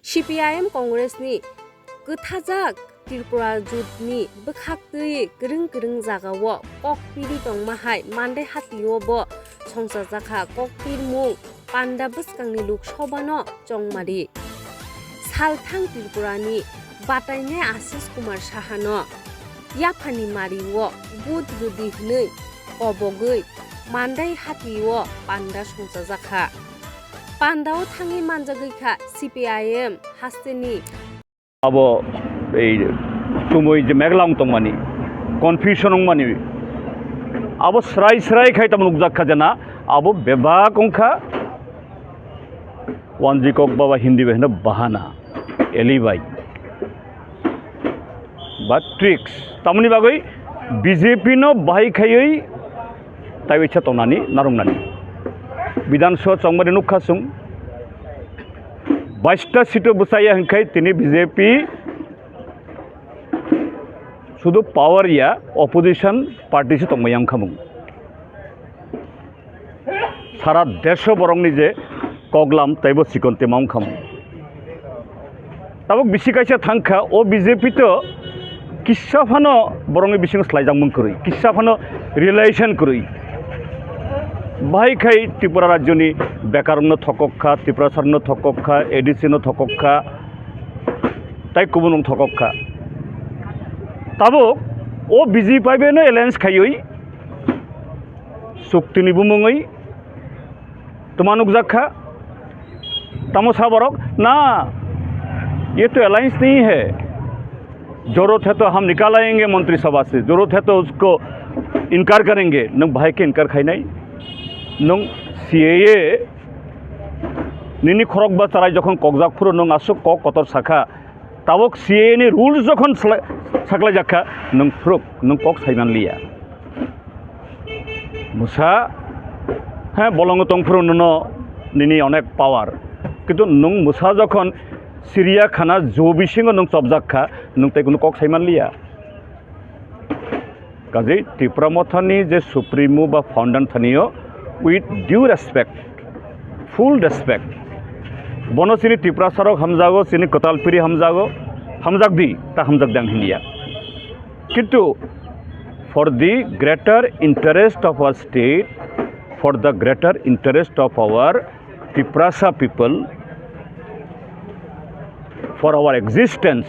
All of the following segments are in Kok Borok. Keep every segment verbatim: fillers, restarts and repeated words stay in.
C P I M Congress ni kwthajak Tripura jut ni bwkhaktwi kwrwng kwrwng jagao kok piri tongma hai Mandai hatio bo songchajakha kok pirmung panda bwskangni Lok Sabha no chongmari. Salthang Tripura ni batainai Ashish Kumar Saha no yaphani mario vote rwdi hwnwi kobogwi Mandai hatio panda songchajakha. Pandao thangwi manjagwi kha C P I M hasteni. Abo ei chumui je megla wng tongmani, confusion wngmani, abo srai srai khai tamo nukjak kha je na, abo bebak wngkha wanjwi kok baba Hindi bai hino bahana, alibi ba tricks. Tamoni bagwi B J P no bahai khaiwi taiwaisa tongnani narwknani. Bidhan Sabha chongmani nukha chwng, baista seat o bwchaya hwnkhai tini B J P sudu power ya, opposition party se tongmaya wngkhamung. Sara desho borokni je koklam taibo chikon tema wngkhamung. Tabuk bisi kaisa thangkha, o B J P to kisa phano borokni bisingo swlaijakmung kwrwi, kisa phano realization kwrwi. Bahai khai Tripura rajyoni bekarokno thokok kha, Tiprasarokno thokok kha, A D C no thokok kha, tai kubun wng thokok kha. Tabuk o B J P bai no alliance khaiwi, chuktini bumungwi tuma nukjak kha. Tamo sa borok, "Na, ye to alliance nahi hai. Jarurut hai to hum nikal aayenge Mantri Sabha se, jarurut hai to usko inkar karenge." Nwng bahai khe inkar khainai? Nwng C A A nini khorok ba charai jokhon kokjak phuru nwng aswk kok kotor sakha, tabuk C A A ni rules jokhon sla-, saklaijak kha, nwng phwrwk, nwng kok saiman liya. Mwsa, he, bolongo tong phuru nono nini onek power. Kintu nwng mwsa jokhon siriya khana jo bisingo nwng chopjak kha, nwng tei kunu kok saiman liya. Kaje Tipra Mothani je Supremo ba founder thanio, with due respect, full respect. Bono chini Tiprasarok hamjago, chini kwtal piri hamjago, hamjak di, ta hamjak di ang hinliya. Kintu for the greater interest of our state, for the greater interest of our Tiprasa people, for our existence,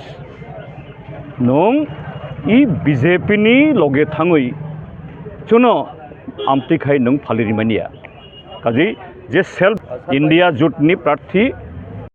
nwng i B J P ni loge thangwi chuno amtwi khai nwng phali rimaniya. Kaji je self India jut ni prarthi